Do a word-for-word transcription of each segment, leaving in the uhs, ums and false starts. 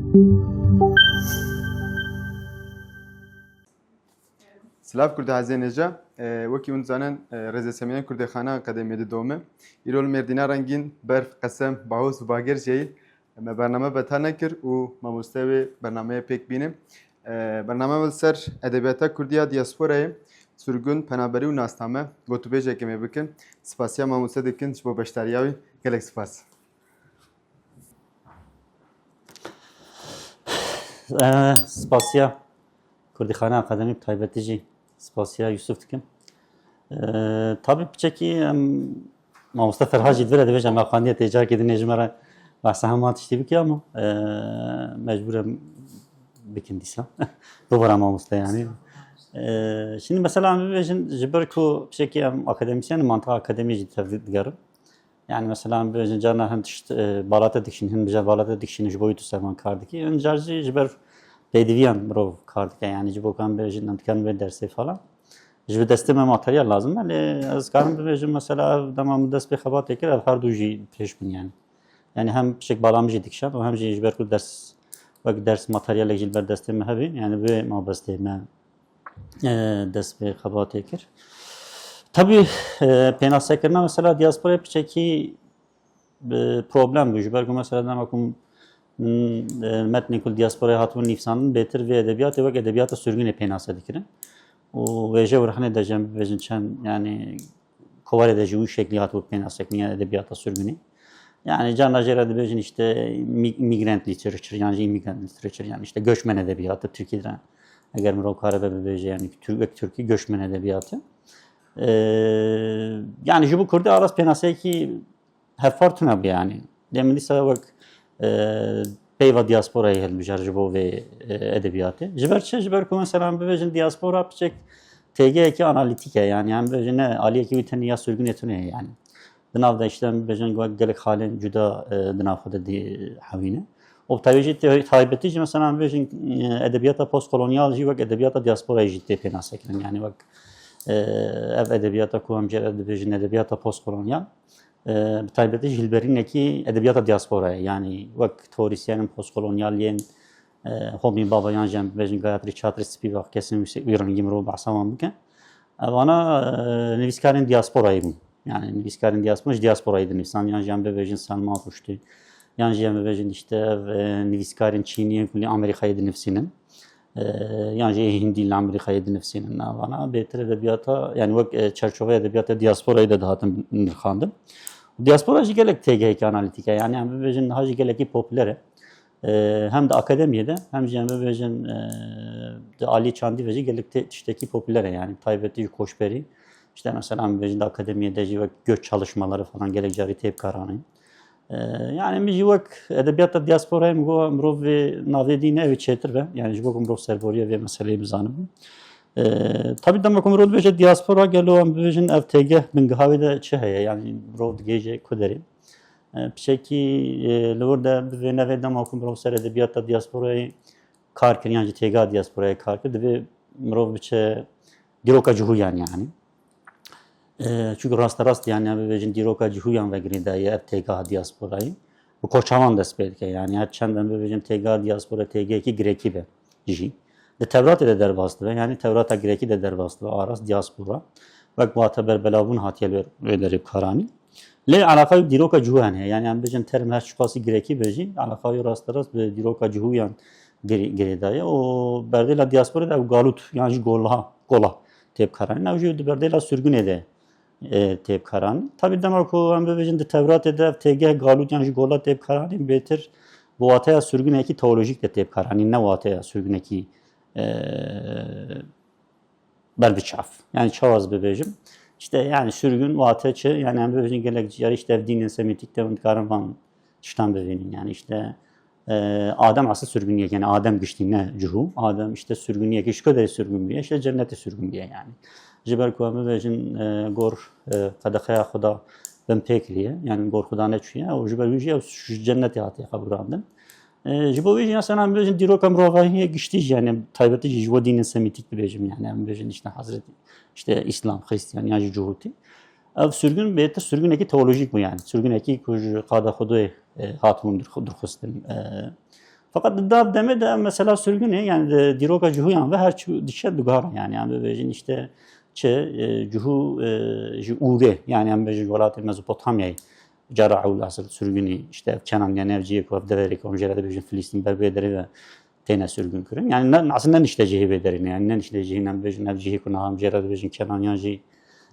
Silav Kurdê ezîz hêja. E, wekî hûn dizanin, e, rêzê semiyên Kurdê Xana Akademiyê didome. Îro li Mêrdîna rengîn, berf, qesem, bahûs û bagêr jî ye. Me bername betal nekir û mamoste wê bernameyê pêk bîne. E, bername me li ser edebiyata Kurdî ya diasporayê, sirgûn, penaberî û nasname, gotûbêjekê me bikin. Spasiya mamoste dikin ji bo beşdariya wî. Gelek spas. E, spasiya Kurdîxane Akademî, bi taybetî jî spasiya Yusuf dikim. E, tabî piçekî em mamoste Ferhat jî divire dibêje me xwendiye tê carkê dinê ji me re behsa hema tiştî bike ama, e, mecbûr em bikin dîsa. Bibara mamoste yani. E, şimdi mesela em bibêjin ji ber ku piçekî em akademisyen mantiqa akademiyê jî tev digerin. Yani mesela em bibêjin carna hin tişt, e, balate dikişîn, hin bije balate dikişîn ji bo wî tu servan kar dikî. Hin car jî ji ber pêdiviyan mirov kar dike. Yani ji bo ku em bibêjin em dikarin vê dersê falan. Ji bi destê me materyal lazim e. Lê ez karim bibêjim mesela ev dema min dest pê xebatê kir, ev her du jî pêş bin yani. Yani hem pişek bala min jî dikişand û hem jî ji ber ku ders, wek ders materyalek jî li ber destê me hebî, yani vê mabestê me e, dest bi xebatê kir. Tabî, e, pênasekirina mesela diasporayê piçekî, e, problem bû. Ji ber ku mesela dema ku, m, e, metnên ku li diasporayê hatibûn nivîsandin, bêtir vê edebiyatê wek edebiyata sirgûnê pênase dikirin. Û wêje û rehnê de jî em bibêjin çend, yani, kovarê de jî wî şeklî hatibû pênasekirîn ya edebiyata sirgûnê. Yani carna jê re dibêjin işte mi-, migrant literature, yan jî immigrant literature, yani işte göçmen edebiyatı Tirkî de. Eger mirov karibe bibêje, yani Türk, wek Tirkî göçmen edebiyatı. Ee, yani ji bo Kurdî aras pênaseyekî hevpar tune bû yani. Lê min dîsa wek, e, peyva diasporayê hilbijar ji bo vê, e, edebiyatê. Ji ber çi? Ji ber ku mesela em bibêjin diaspora piçek têgehekî analîtîk e, yani em bibêjin ne aliyekî wî tenê ya sirgûnê tune ye yani. Di nav de işte em bibêjin wek gelek xalên cuda, e, di nav xwe de dihewîne. Û bi taybetî jî, taybetî jî mesela em bibêjin, e, edebiyata postkolonyal jî wek edebiyata diasporayê jî tê pênasekirin. Yani wek, e, ev edebiyata ku em jê re dibêjin edebiyata postkolonyal, e, bi taybetî jî hilberînekî edebiyata diasporayê. Yani wek teorîsyenên postkolonyal yên, e, Homi Bhabha yan jî em bibêjin Gayatri Chatri Spivak, kesên wî, wî rengî mirov behsa wan bike. Evana, e, nivîskarên diasporayê bûn. Yani nivîskarên diaspora ji diasporayê dinivîsan, yan jî em bibêjin Salman Rushdî, yan jî em bibêjin işte ev, e, nivîskarên Çînî yên ku li Amerîkayê dinivîsînin. E, yan jî Hindî li Amerîkayê dinivîsînin. Evana bêtir edebiyata, yani wek, e, çerçoveya edebiyata diasporayê de dihatin nirxandin. Diaspora jî gelek têgehekî analîtîk e. Yani em bibêjin niha jî gelekî popûler e. E, hem di akademiyê de hem jî em bibêjin, e, di alî çandî ve jî gelek tê-, tiştekî popûler e yani, taybetî jî koçberî. İşte mesela em bibêjin di akademiyê de jî wek göç çalışmaları falan gelek carî tê bikaranîn. E, yani min jî wek edebiyata diasporayê min got mirov vê navê dî neyê, wê çêtir be. Yani ji bo ku mirov serboriya vê meseleyê bizanibin. E, tabî dema ku mirov dibêje diaspora, gelo em bibêjin ev têgeh bingiha wê de çi heye? Yani mirov digihêje ku derê? E, piçekî, e, li wir de bivê nevê dema ku mirov ser edebiyata diasporayê kar kir, yan jî têga diasporayê kar kir, divê mirov biçe dîroka cihûyan yani. E, çunku rasterast yani em bibêjin dîroka cihûyan ve girêdayî ev têgaha diasporayê. Bi koçavan dest pê dike yani. Her çend em bibêjin têga diaspora têgehekî girekî be jî. Di Tewratê de derbas dibe, yani Tewrata girekî de derbas dibe, aras diaspora. Wek wate berbelavbûn hatiye li wê derê bikaranîn. Lê eleqa wî dîroka cihûyan heye. Yani em bêjin term her çiqasî girekî be jî, eleqa wî rasterast bi dîroka cihûyan girê-, girêdaye. Û berdêla diasporê de ew galut, yan jî gola, gola tê bikaranîn. Ew jî di berdêla sirgûnê de, e, tê bikaranîn. Tabî dema ku em bibêjin di Tewratê de ev têgeh galut yan jî gola tê bikaranîn, bêtir bi wateya sirgûnekî teolojîk de tê bikaranîn, ne wateya sirgûnekî, e, ber bi çav. Yani çawa ez bibêjim? İşte yani sürgün wate çi? Yani em bibêjin gelek carî işte ev dînên semîtîk de hûn dikarin van tiştan bibînin. Yani işte, e, Adem aslında sürgüniyek, yani Adem giştî ne cihû. Adem işte sürgüniyek, ji ku derê sürgün bûye? İşte cennetê sürgün bûye yani. Ji ber ku em bibêjin, e, gor, e, qedexeya Xuda bin pê kiriye. Yani gor Xuda neçûye. Û ji ber wî jî ew ji cennetê hatiye qebûrandin. E, ji bo wî jî mesela em bêjin dîroka mirovahiyê giştî jî, yani taybetî jî ji bo dînên semîtîk dibêjim, yani em bêjin işte Hezretî, işte Îslam, Xristiyan yan jî Cihûtî. Ev sürgün bêtir sürgünekî teolojîk bû yani. Sürgünekî ku ji qada Xwedê, e, hatibûn dirxu-, dirxistin. E, Fakat di nav demê de mesela sürgünê, yani di dîroka Cihûyan ve her çi diçe diguhara, yani em bibêjin işte çi, e, Cihû, e, ji Ûrê, yani em bibêjin ji welatê Mezopotamyayê cara ewil asıl sürgünî, işte ev Kenan, yani ev cihê ku ev deverê ku em jê re dibêjin Filistîn, ber vê derê ve têne sürgün kirin. Yani ne, aslında ne niştecihê vê derê ne, yani ne niştecihê, em bibêjin ev cihê ku niha em jê re dibêjin Kenan yan jî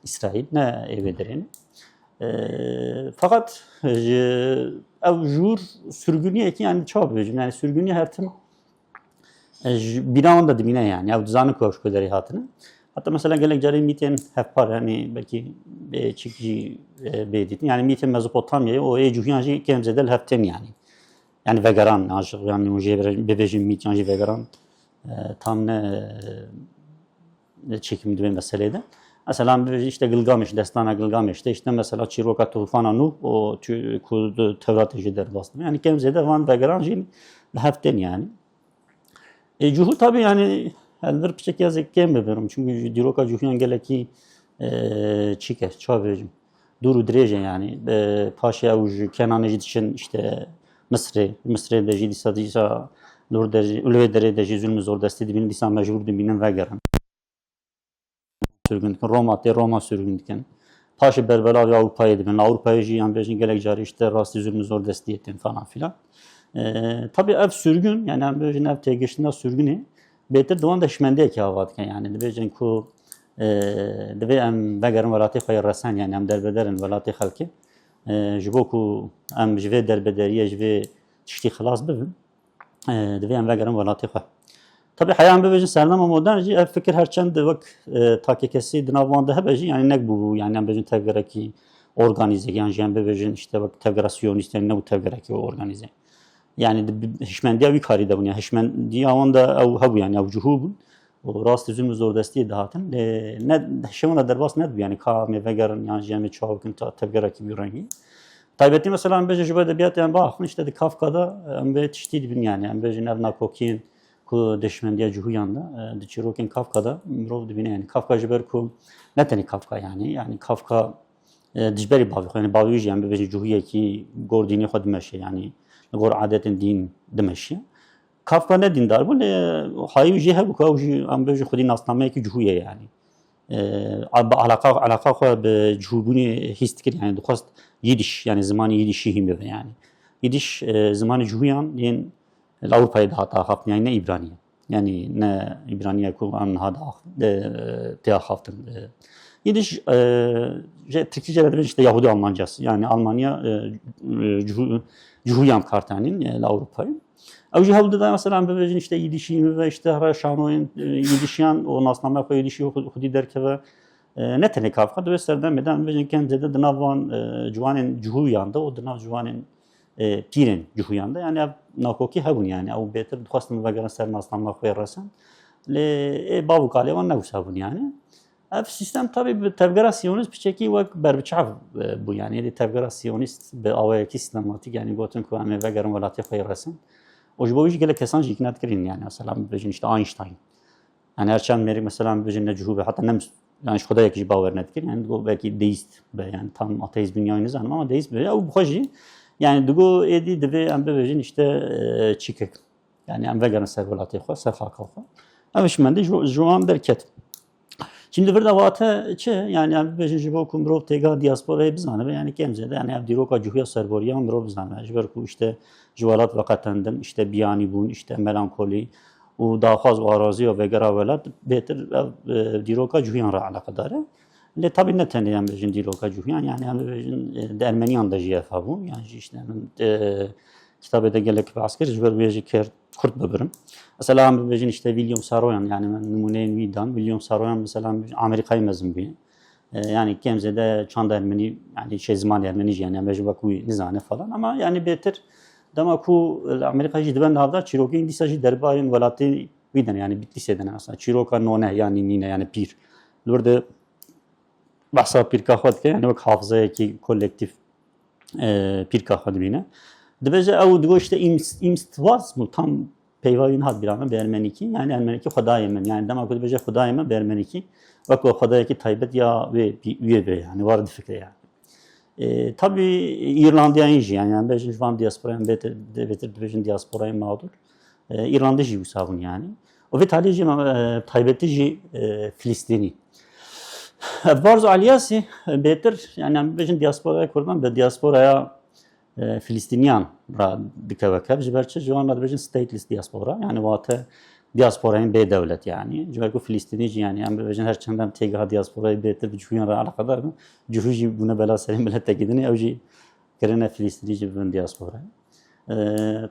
Îsraîl, ne ê vê derê ne. E, fakat, e, ji, ev jûr sürgüniyekî, yani çawa bibêjim, yani sürgünî her tim, e, ji bîra wan de dimîne yani. Ew dizanin ku ew ji ku derê hatine. Hatta mesela gelek carê mîtên hevpar, yani belkî bê çik jî, e, bê dîtin. Yani mîtên Mezopotamyayê û ê Cihûyan jî kêm zêde li hev tên yani. Yani vegeran, aşiq, yani hûn jê bibêjin mît yan jî vegeran, e, tam ne, e, çêkim di vê meselê de. Mesela bibêjin işte Gilgameş, destana Gilgameş de işte mesela çîroka Tufana Nûh, o çi-, ku di Tewratê jî derbas dibe. Yani kêm zêde van vegeran jî li hev tên yani. E, Cihû tabii yani ez vir piçekî ez ê kêm bibirim. Çünkü dîroka Cihûyan gelekî, e, çîk e, çawa bêjim, dûr û dirêj e yani. E, paşê ew ji Kenanê jî diçin işte Misrê. Misrê de jî dîsa, dîsa li wir de jî, li wê derê de jî zulm û zordestî dibînin, dîsa mecbûr dibînin vegerin. Sürgün dikin. Roma tê, Roma sürgün dikin. Paşê berbelavê Ewropayê dibin. Ewropayê jî, yan bêjin gelek carî işte rastî zulm û zordestiyê tên falan filan. E, tabii ev sürgün, yani em bêjin ev têgiştina sürgünê bêtir di wan de hişmendiyekî ava dike. Yani dibêjin ku, e, divê em vegerin welatê xwe yê resen, yani em derbeder in welatê xelkê. E, ji bo ku em ji vê derbederiyê, ji vê tiştî xilas bibin, e, divê em vegerin welatê xwe. Tabii heya em bibêjin serdema modern jî ev fikir her çend wek, e, takekesî di nav wan de hebe jî, yani nebûbû, yani em bêjin tevgerekî organîze, yan jî em bibêjin işte wek tevgera siyonîst, yani nebû tevgerekî organîze. Yani di bi-, hişmendiya wî karî de bûn, yani hişmendiya wan de ew hebû, yani ew Cihû bûn. Û rastî zulm û zordestiyê dihatin. Lê ne, hişê wan de derbas nedibû, yani ka em ê vegerin, yan jî em ê çawa bikin ta tevgerekî wî rengî. Taybetî mesela em bêjin ji bo edebiyatê em biaxivin, işte di Kafka de em vê tiştî dibin, yani em bêjin ev nakokiyên ku di hişmendiya Cihûyan de, e, di çîrokên Kafka de mirov dibîne. Yani Kafka ji ber ku ne tenê Kafka yani, yani Kafka, e, dijberî bavê xwe, yani bavê wî jî em bibêjin Cihûyekî gor dînê xwe dimeşe, yani li gor adetên dîn dimeşe. Kafka ne dîndar bû, lê hayî wî jê hebû ku ew jî em bêjin xwedî nasnameyekî Cihû ye yani. E, a-, bi alaqa, alaqa xwe bi Cihûbûnê hîs dikir, yani dixwest Yîdiş, yani zimanê Yîdişî hîn bibe yani. Yîdiş, e, zimanê Cihûyan yên li Ewropayê dihate axaftin, yani ne Îbraniye. Yani ne Îbraniye ku em niha diax-, e, tê axaftin. E, Yîdiş, e, ji Tirkî jê re dibêjin işte Yahudi Almancası. Yani Almanya, e, e, Cihû-, Cihûyan bi kar tenîn, e, li Ewropayê. Ew jî hewl dide mesela em bibêjin işte Yîdişî bibe, işte re şanoyên, e, Yîdişiyan û nasnameya xwe Yîdişî xwe-, xwedî derkeve. E, ne tenê Kafka, di wê serdemê de em bibêjin kêm zêde di nav van, e, ciwanên Cihûyan de û di nav ciwanên, e, pîrên Cihûyan de, yani ev nakokî hebûn, yani ew bêtir dixwestin vegerin ser nasnameya xwe yê resen. Lê ê bav û kalê wan ne wisa bûn yani. Ev sîstem tabii bi tevgera siyonîst piçekî wek berbiçav, e, bû. Yani êdî tevgera siyonîst bi awayekî sîstematîk, yani gotin ku em ê vegerin welatê xwe yê resen. Û ji bo wî jî gelek kesan jî îkna dikirîn, yani mesela bibêjin işte Einstein. Yani her çend mêrik mesela bibêjin ne Cihû be, heta ne mis-, yani ji Xwedayekî jî bawer nedikir. Yani digot belkî deîst be, yani tam ateîst bûn ya wî nizanim ama deîst be. Ew bi xwe jî yani digot êdî divê em bibêjin işte, e, çîkek. Yani em vegerin ser welatê xwe, ser xaka xwe. Ev hişmendî ji, ji wan derket. Şimdi vir de wate çi? Yani em bibêjin ji bo ku mirov têga diasporayê bizanibe, yani kêm zêde, yani ev dîroka Cihûya serboriya mirov bizanibe. Ji ber ku işte ji welat veqetendin, işte biyanî bûn, işte melankolî û daxwaz û araziya vegera welat bêtir ev, e, dîroka Cihûyan re eleqedar e. Lê tabii ne tenê em bêjin dîroka Cihûyan, yani em bêjin, e, di Ermeniyan de jî ev hebû, yani jî işte min, e, kitabê de gelek behs kir, ji ber wê jî kir kurt bibirim. Mesela em bibêjin işte William Saroyan, yani min nimûneyên wî dan. William Saroyan mesela Amerîkayê mezin bûye. E, yani kêm zêde çanda ermenî, yani şey zimanê ermenî jî, yani em bêjin wek wî nizane falan. Ama yani bêtir dema ku li Amerîka jî dibe navdar, çîrokên dîsa jî derbarên welatê wî de ne, yani Bitlîsê de ne. Mesela çîroka none yani nîne, yani pîr. Li wir de behsa pîrka xwe dike, yani wek hafizeyekî kolektîf, e, pîrka xwe dibîne. Dibêje ew digot işte Imst-, Imst was mu tam peyva wî nehat bîra min bi ermenîkî, yani ermenîkî xwedayê min. Yani dema ku dibêje xwedayê min bi ermenîkî, wek xwedayekî taybet ya wê, wê be yani, war difikre yani. E, tabii Îrlandiyayên jî, yani, yani bêjin ji van diasporayên bêtir, bêtir dibêjin diasporayên mağdur. E, Îrlandî jî wisa bûn yani. Û vê talî jî, e, taybetî jî, e, Filistînî. Edbarzo Aliyasî, e, bêtir, yani, yani bêjin diasporaya Kurdan bi diasporaya, e, Filistîniyan re dikeve kev. Ji ber çi? Ji wan re dibêjin stateless diaspora, yani wate diasporayên bê dewlet yani. Ji ber ku Filistînî jî yani, em bibêjin her çend em têgeha diasporayê bêtir bi cihûyan re eleqedar bin, cihû jî bûne bela serê miletekî din ê, ew jî kirine Filistînî jî bibin diaspora. E,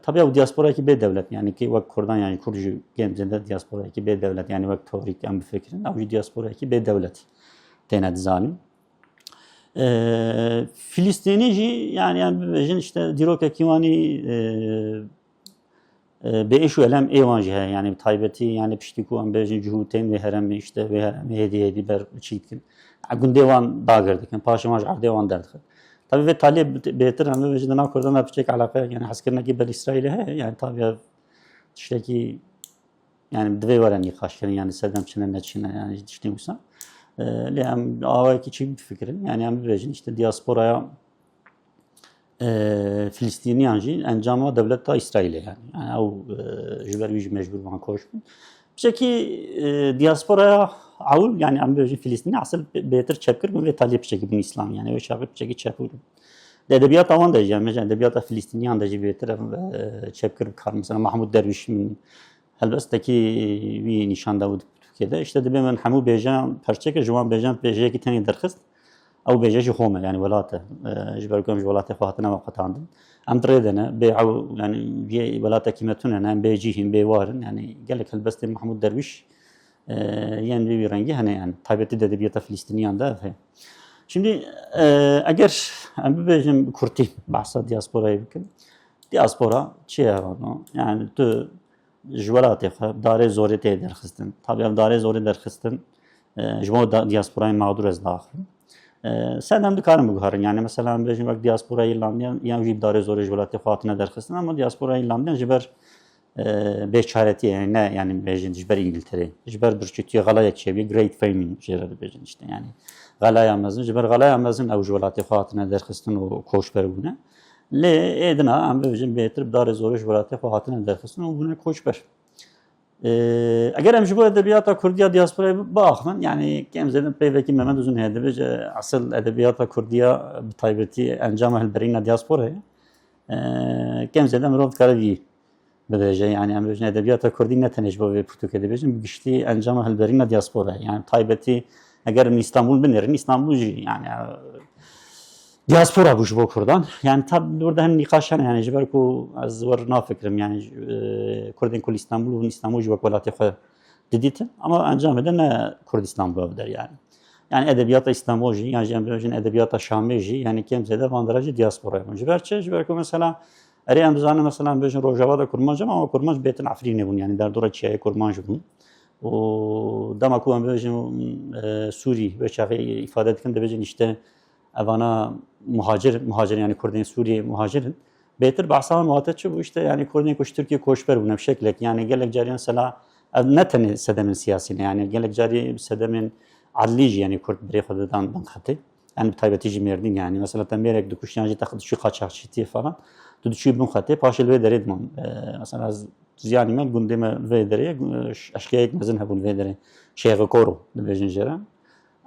tabii ew diasporayekî bê dewlet, yani ki wek Kurdan, yani Kurd jî kêm zêde diasporayekî bê dewlet, yani wek torîk em bifikirin, ew jî diasporayekî bê dewlet têne dizanîn. E, Filistînî jî, yani, em bibêjin işte dîrokekî wan î, e, e, bê êş û elem ê wan jî heye, yani bi taybetî, yani piştî ku em bêjin cihû tên vê heremê, işte vê heremê hêdî hêdî ber çî dikin. Gundê wan dagir dikin, paşê wan ji erdê wan derdixin. Tabii vê taliyê bêtir em bibêjin di nav Kurdan de piçek eleqeyek, yani hezkirinekî ber Îsraîlê heye, yani tabii ev tiştekî, yani divê were nîqaşkirin, yani sedem çi ne, ne çi ne, yani tiştên wisa. E, lê em awayekî çi bifikirin, yani em bibêjin işte diasporaya, e, Filistîniyan jî encama dewleta Îsraîlê yani. Yani ew, e, ji ber wî jî mecbûr van koç bûn. Piçekî, e, diasporaya ewil, yani em bibêjin Filistînî, esil bê-, bêtir çepkir bûn, vê taliyê piçekî bûn Îslam, yani wê çaxê piçekî çepkir bûn. Di edebiyata wan de jî, em bêjin edebiyata Filistîniyan de jî bêtir ev, e, çepkir bi kar. Mesela Mahmud Derwîş min helbestekî wî nîşan da û di pirtûkê de. Îşte dibê min hemû bêjeyan perçe kir, ji wan bêjeyan bêjeyekî tenê derxist. Ew bêje jî Home, yani welat e. E, ji ber ku em ji welatê xwe hatine veqetandin. Em di rê de ne, bê ew, yani yê welatekî me tune ne, em bê cîhîn, bê war in. Yani gelek helbestên Mahmud Derwîş, e, yên vê wî rengî hene, yani taybetî di edebiyata Filistîniyan de ev heye. Şimdi, e, eger em bibêjin bi kurtî behsa diasporayê bikin, diaspora çi ye vano? Yani tu ji welatê xwe darê zorê tê derxistin. Tabii ev darê zorê derxistin, e, ji bo da-, diasporayên mağdur ez diaxirim. E, sedem dikarin biguherin. Yani mesela em bêjin wek diaspora Îrlandiyan, yan jî darê zorê ji welatê xwe hatine derxistin, ama diaspora Îrlandiyan ji ber, e, bêçaretiyê, yani ne, yani bêjin ji ber Îngilterê, ji ber birçîtiyê xelayek çêbî, great famine jê re dibêjin işte, yani xelaya mezin, ji ber xelaya mezin ew ji welatê xwe hatine derxistin û koçber bûne. Lê ê dina em bibêjin bêtir bi darê zorê ji welatê xwe hatine derxistin û bûne koçber. Ee, eger em ji bo edebiyata kurdî ya diasporayê bi-, biaxivin, yani kêm zêde peyvekî Mehmet Uzun heye, dibêje esil edebiyata kurdî ya bi taybetî encama hilberîna diasporayê. Ee, kêm zêde mirov dikare vî bibêje, yani em bibêjin edebiyata kurdî ne tenê ji bo vê pirtûkê dibêjin, bi giştî encama hilberîna diasporayê. Yani taybetî eger em Îstanbul binêrin, Îstanbul jî yani, e, diaspora bû ji bo Kurdan. Yani tab-, burada hem nîqaş hene, yani ji ber ku ez wer nafikirim, yani, e, Kurdên ku li Îstanbul bûn, Îstanbul jî wek welatê xwe didîtin. Ama encamê de ne Kurd Îstanbul ev der yani. Yani edebiyata Îstanbul jî, yan jî em bibêjin edebiyata Şamê jî, yani kêm zêde van dera jî diaspora bûn. Ji ber çi? Ji ber ku mesela, erê em dizanin mesela em bêjin Rojava de Kurmanc, ama Kurmanc bêtin Efrînê bûn, yani derdora çiyayê Kurmanc bûn. Û dema ku em bêjin, e, Sûrî, wê çaxê îfade dikin, dibêjin işte evana muhacir, muhacir yani Kurdên Sûriyê muhacir in. Bêtir behsa wan wate çi bû? İşte yani Kurdên ku ji Tirkiye koçber bûne bi şeklek. Yani gelek carî mesela ev ne tenê sedemên siyasî ne. Yani gelek carî sedemên adlî jî yani Kurd birê xwe didan bin xetê. Yani bi taybetî jî Mêrdîn yani. Mesela te mêrek dikuşt yan jî te diçû qaçaxçîtiyê falan. Tu diçû bin xetê, paşê li wê derê diman. Ee, mesela ez ziyanî me, gundê me vê derê, eşqiyayek mezin hebûn vê derê. Şêxê Koro dibêjin jê re.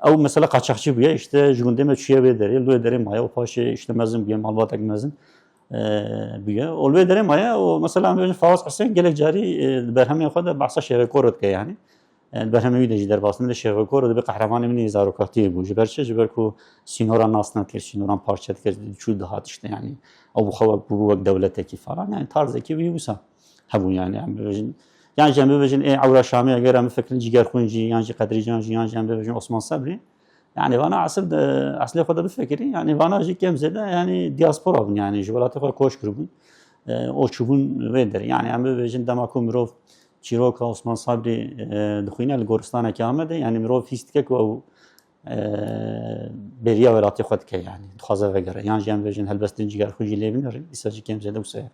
Ew mesela qaçaxçî bûye, işte ji gundê me çûye wê derê, li wê derê maye û paşê işte mezin bûye, malbatek mezin, e, bûye. Û li wê derê maye û mesela em bêjin Fawaz Husên gelek carî, e, di berhemên xwe de behsa Şêxê Koro dike yani. E, di berhemê wî de jî derbas dibê Şêxê Koro dibê qehremanê min ê zarokatiyê bû. Ji ber çi? Ji ber ku sînoran nas nedikir, sînoran parçe dikir, çû dihat işte yani. Ew bi xwe wek bûbû wek dewletekî falan. Yani tarzekî wî wisa hebû yani. Em bibêjin, yan jî em bibêjin ê Ewra Şamê eger em bifikirin Cîgerxwîn jî, yan jî Qedrîcan jî, yan jî em bibêjin Osman Sebrî. Yani vana esil de, eslê xwe de bifikirî, yani vana jî kêm zêde yani diaspora bûn, yani ji welatê xwe koç kiribûn. E, û çûbûn wê derê. Yani em bibêjin dema ku mirov çîroka Osman Sabrî, e, dixwîne li goristanekî Amedê, yani mirov hîs dike ku ew, e, bêriya welatê xwe dike yani. Dixwaze vegere. Yan jî em bêjin helbestên Cîgerxwîn jî lê binêrin, dîsa jî kêm zêde wisa ye.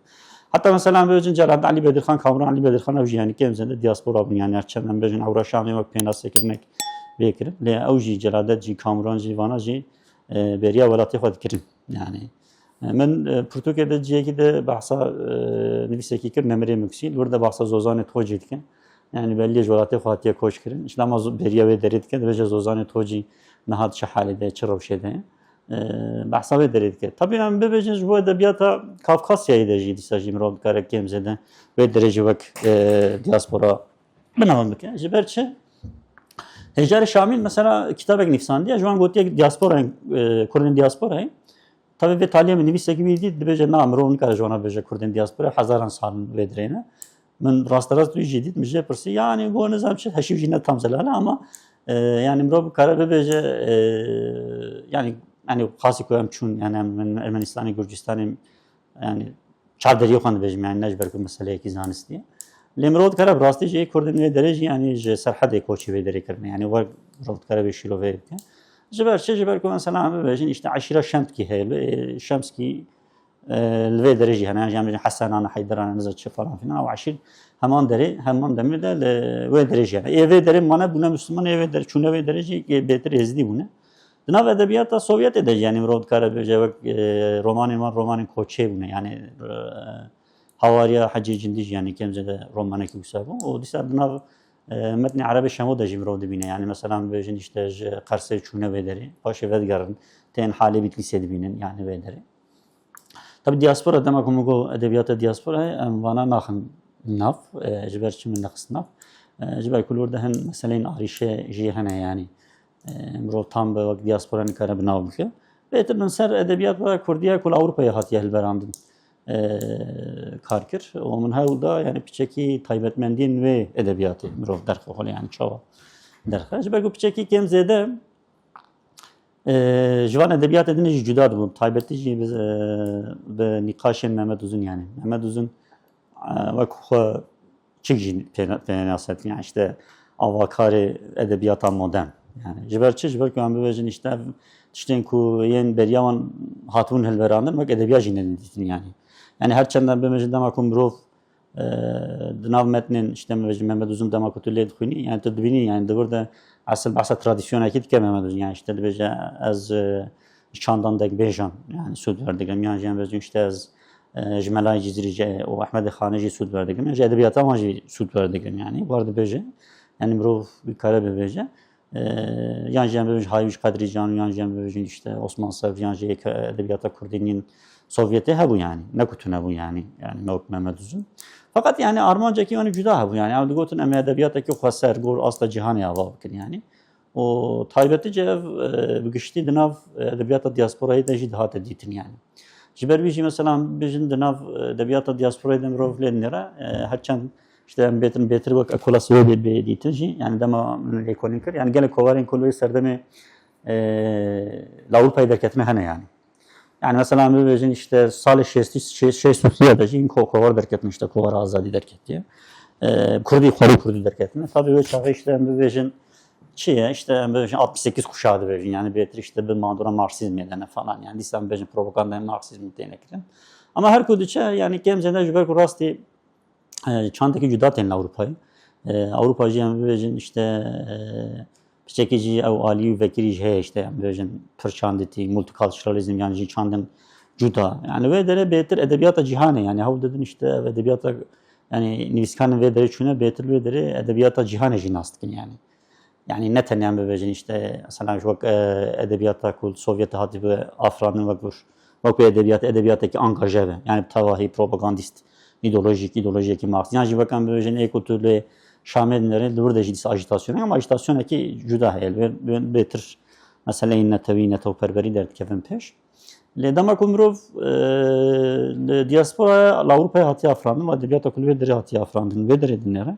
Heta mesela em bêjin Celadet Elî Bedirxan, Kamuran Elî Bedirxan ew jî yani kêm zêde diaspora bûn. Yani her çend em bêjin Ewra Şamê wek pênasê kirinek vê kirin. Lê ew jî Celadet jî, Kamuran jî, vana jî, e, bêriya welatê xwe dikirin. Yani e, min e, pirtûkê de ciyekî de behsa e, nivîsekî kir Nemirê Muksî, li wir de behsa Zozanê Tocî dike. Yani belliye ji welatê xwe hatiye koç kirin. Îşte ama zo- beriya wê derê dike, dibêje Zozanê Tocî niha di çi halê de, çi rewşê de ye. E, behsa wê derê dike. Tabii em bibêjin ji bo edebiyata Kafkasyayê de jî dîsa jî mirov dikare kêm zêde wê derê jî wek e, diaspora bi nav bike. Ji ber çi? Hêjarê Şamîl mesela kitabek nivîsandiye, ji wan gotiye diasporayê, e, Kurdên diasporayê. Tabii vê taliyê min nivîsekî wî dît, dibêje na, mirov nikare ji wana bêje Kurdên diasporayê, hezaran sal vê derê ne. Min rasterast wî jî dît, min jê pirsî, yani got nizam çi, heşîv jî ne tam zelal e ama e, yani mirov kare bibêje e, yani yani xasî ku em çûn, yani em Ermenistanê, Gurcistanê, yani çar deriyê xwe dibêjim, yani ne ji ber ku meseleyekî zanistî ye. Lê mirov dikare bi rastî jî Kurdên vê derê jî, yani ji Serhedê koçî vê derê kirine. Yani wek mirov dikare vê şîroveyê bike. Ji ber çi? Ji ber ku mesela em bibêjin, işte eşîra Şemskî heye. Lê Şemskî e, li vê derê jî hene. Yan jî em bêjin Hesenane, Heyderane, niza çi falan filan. Ew eşîr heman derê, heman demê de li wê derê jî hene. Ê vê derê mane bûne Müslüman, ê vê derê, çûne vê derê jî bêtir Êzidî bûne. Di nav edebiyata Sovyetê de jî, yani mirov dikare bêje wek e, romanên wan romanên koçê bûne. Yani e, Hawariya Hecê Cindî jî, yani kêm zêde romanekî wisa bû. Û dîsa di nav e, metnê Erebê Şemo de jî mirov dibîne. Yani mesela bibêjin işte ji Qersê çûne vê derê, paşê vedigerin, tên halê Bîtlîsê dibînin, yani vê derê. Tabi diaspora, dema ku min got edebiyata diasporayê, em vana naxin nav, e, ji ber çi min nexist nav? E, ji ber ku li wir de hin meseleyên arîşe jî hene, yani e, mirov tam bi wek diaspora nikare bi nav bike. Bêtir min ser edebiyat ve kurdiya ku li Ewropayê hatiye hilberandin e, kar kir. Û min hewl da, yani piçekî taybetmendiyên wê edebiyatê mirov derxe xwe, yani çawa derxe. Ji ber ku piçekî kêm zêde e, ji van edebiyatê din jî cuda dibû. Taybetî jî bi, e, bi nîqaşên Mehmet Uzun, yani. Mehmet Uzun e, wek xwe çik jî pêna-, pênasetin, yani işte avakarê edebiyata modern. Yani ji ber çi? Ji ber ku em bibêjin işte ev tiştên ku yên beriya wan hatibûn hilberandin, wek edebiyat jî nedîtin yani. Yani her çend em bibêjin dema ku mirov e, di nav metnên işte me bêjin Mehmet Uzun dema ku tu lê dixwînî, yani tu dibînî yani di wir de esil behsa tradisyonekî dike Mehmet Uzun. Yani işte dibêje ez e, ji çandan dengbêjan yani sûd werdigrim. Yan jî em bêjin işte ez e, ji Melayê Cizîrî jî û Ehmedê Xanê jî sûd werdigrim. Yan jî edebiyata wan jî sûd werdigrim yani. War dibêje. Yani mirov bikare bibêje. E, yan jî em bibêjin Hayî ji Qedrî Can, yan jî em bibêjin işte Osman Sev, yan jî yek edebiyata kurdî nîn Sovyetê hebû yani. Ne ku tune bû yani. Yani me wek Mehmet Uzun. Fakat yani armancekî wan cuda hebû yani. Ew digotin em ê edebiyatekî xweser, gor asta cîhanê ava bikin yani. Û taybetî jî ev e, bi giştî di nav e, edebiyata diasporayê de jî dihate dîtin yani. Ji ber wî jî mesela em bêjin di nav e, edebiyata diasporayê de mirov lê dinêre, e, her çend işte em bêtin bêtir wek ekola Swêdê bê dîtin jî, yani dema min lêkolîn kir, yani gelek kovarên ku li wê serdemê e, li Ewropayê derketine hene yani. Yani mesela em bibêjin işte salê şêstî, şêst, şêst û sê de jî ko-, kovar derketin, işte kovara Azadî derketiye. E, Kurdî, xwerî Kurdî derketine. Tabii wê çaxê işte em bibêjin çi ye? İşte em bibêjin altmış sekiz kuşağı dibêjin. Yani bêtir işte bi mandora Marksizmê de ne falan. Yani dîsa em bibêjin propagandaya Marksizmê têne kirin. Ama her ku diçe yani kêm zêde ji ber ku rastî e, çandekî cuda tên li Ewropayê. E, Ewropa jî em bibêjin işte e, piçekî jî ew alî û vekirî jî heye işte em bibêjin pir çanditî, multiculturalism yan jî çandin cuda. Yani wê derê bêtir edebiyata cîhanê yani hewl didin işte ev edebiyata yani nivîskarên vê derê çûne bêtir wê derê edebiyata cîhanê jî nas dikin yani. Yani ne tenya em bibêjin işte mesela ji wek e, edebiyata ku li Sovyetê hatî bi afirandin wek bir wek bir edebiyat, edebiyatekî angaje be. Yani bi tevahî propagandîst, îdeolojîk, îdeolojiyekî Marksîst. Yan jî wek em bibêjin ê ku tu li Şamê dinêrî, li wir de jî dîsa ajîtasyon heye ama ajîtasyonekî cuda heye. Li wê, wê bêtir meseleyên netewî, netewperwerî derdikevin pêş. Lê dema ku mirov e, li diaspora li Ewropayê hatiye afirandin, û edebiyata ku li wê derê hatiye afirandin, wê derê dinêre,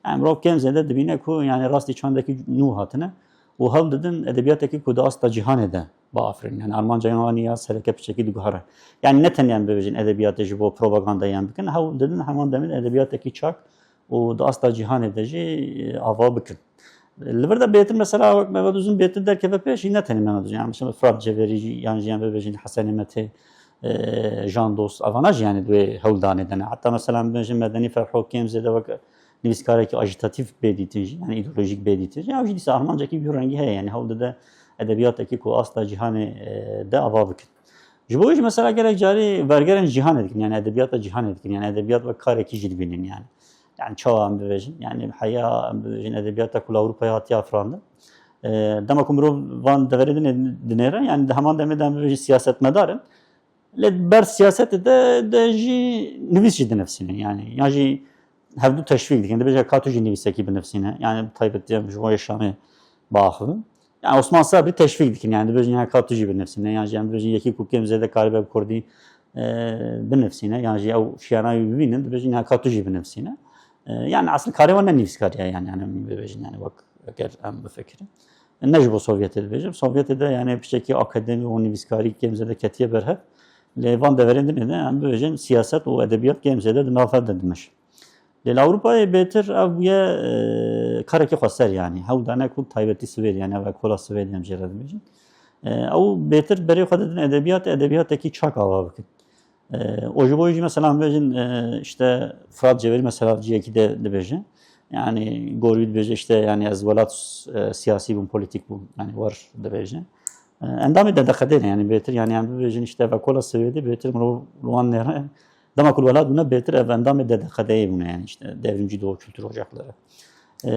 yani mirov kêm zêde dibîne ku yani rastî çandekî nû hatine û hewl didin edebiyatekî ku di asta cîhanê de biafirînin. Yani armanca wan ya sereke piçekî diguhere. Yani ne tenya em bibêjin edebiyatê ji bo propaganda yan bikin, hewl didin heman demê de edebiyatekî çak û di asta cîhanê de jî e, ava bikin. Li vir de bêtir mesela wek Mehmet Uzun bêtir derkeve pêş jî ne tenê Mehmet Uzun. Yani mesela Fırat Cevherî jî yan jî em bibêjin Hesenê Metê, e, Jan Dost, evana jî yani di wê hewldanê de ne. Heta mesela em bibêjin Medenî Ferho kêm zêde wek nivîskarekî ajîtatîf bê dîtin jî, yani îdeolojîk bê dîtin jî. Ew jî dîsa armancekî bi rengî heye yani hewl dide edebiyatekî ku asta cîhanê e, de ava bikin. Ji bo wê jî mesela gelek carî vergerên cîhanê dikin, yani edebiyata cîhanê dikin, yani edebiyat wek karekî jî dibînin yani. Yani çawa em bibêjin, yani heya em bibêjin edebiyata ku li Ewropayê hatiye afirandin. E, dema ku mirov van deverê dinê-, dinêre, yani di heman demê de em bibêjin siyasetmedar in. Lê ber siyasetê de, de jî nivîs jî dinivîsînin, yani yan jî hevdu teşvîk dikin. Dibêje ka tu jî nivîsekî binivîsîne. Yani bi taybetî em ji bo Şamê biaxivin. Yani Osman Sabrî teşvîk dikin. Yani dibêjin ya ka tu jî binivîsîne. Yan jî em dibêjin yekî ku kêm zêde karibe bi kurdî, e, binivîsîne. Yan jî ew şiyana wî bibînin, dibêjin ya ka tu jî binivîsîne. E, yani aslında karê wan ne nivîskar e yani. Yani em bibêjin yani wek eger em bifikirin. Ne ji bo Sovyetê dibêjim. Sovyetê de yani piçekî akademî û nivîskarî kêm zêde ketiye berhev. Lê van deverên dinê de em bibêjin siyaset û edebiyat kêm zêde di nav hev de dimeşin. Lê li Ewropayê bêtir ev bûye, e, karekî xweser yani. Hew dane ku taybetî Swêd yani, ev ekola Swêd em jê re dibêjin. E, ew bêtir berê xwe didin edebiyat, edebiyatekî çak ava bikin. E, û ji bo jî mesela em bêjin, e, işte Fırat Cevherî mesela ciyekî de dibêje. Yani gorî dibêje işte yani ez welat, e, siyasî bûm, polîtîk bûm. Yani wer dibêje. E, endamê D D K D ne yani bêtir yani em bibêjin işte ev ekola Swêdê bêtir mirov li wan nêre. Dema ku li welat bûne bêtir ev endamê D D K D'yê bûne yani işte devrimci doğu kültür ocakları. E,